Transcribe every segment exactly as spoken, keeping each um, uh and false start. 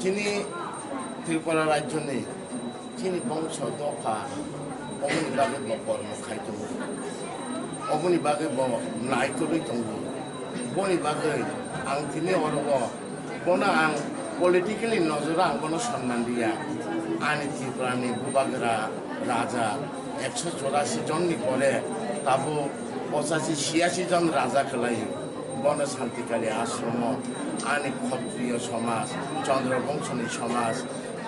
Chini Tripura rajyoni chini bongso dopha oboni bagwi bo kormo khai tongo, oboni bagwi bo naikolwi tongo. Boni bagwi ang tini oro bo, bono ang politically nojoro ang bono sonman riya. Ani Tripurani bubagra raja ekso chorasi jonni pore tabuk pochashi chiyasi jon raja kwlai. Bono Santikali ashromo ani Khotriyo somaj, Chandra bongsoni somaj,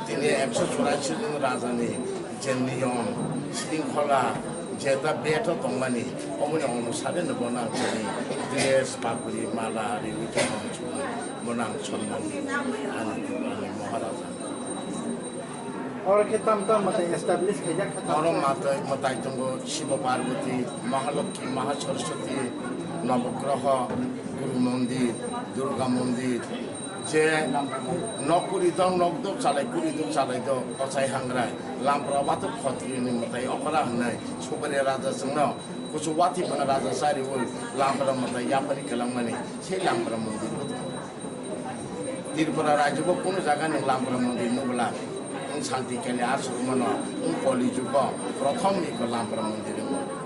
tini ekso chorasi jon rajani je niyom, shringkhola, jeta beto tongmani, oboni onusare no bono ang tini dress, pagri, mala, riwi tongmani chumui bono ang sonman ani Tripurani Maharaja. Oro khe tam tam mwtai establish khaijak kha tam Oro tam. Mwtai, mwtai tongo Shiva Parvati, Mahalokki, Mahasaraswati, Navagraha, Guru Mondir, Durga Mondir, je nok kuri dok, nok dok chalai, kuri dok chalai dok, ochai hangrai, Lampra Batok Khotriyoni mwtai okra hwnwi Subari Raja chwngno kuchuk watwi phano Raja chariwi Lampra mwtai yapharwi kwlangmani, se Lampra Mondir bo tongo. Tripura rajyo bo kunu jaga nwng Lampra Mondir nukla, nwng Santikali ashromo no, nwng Koli jugo prothom iko Lampra Mondir wngo.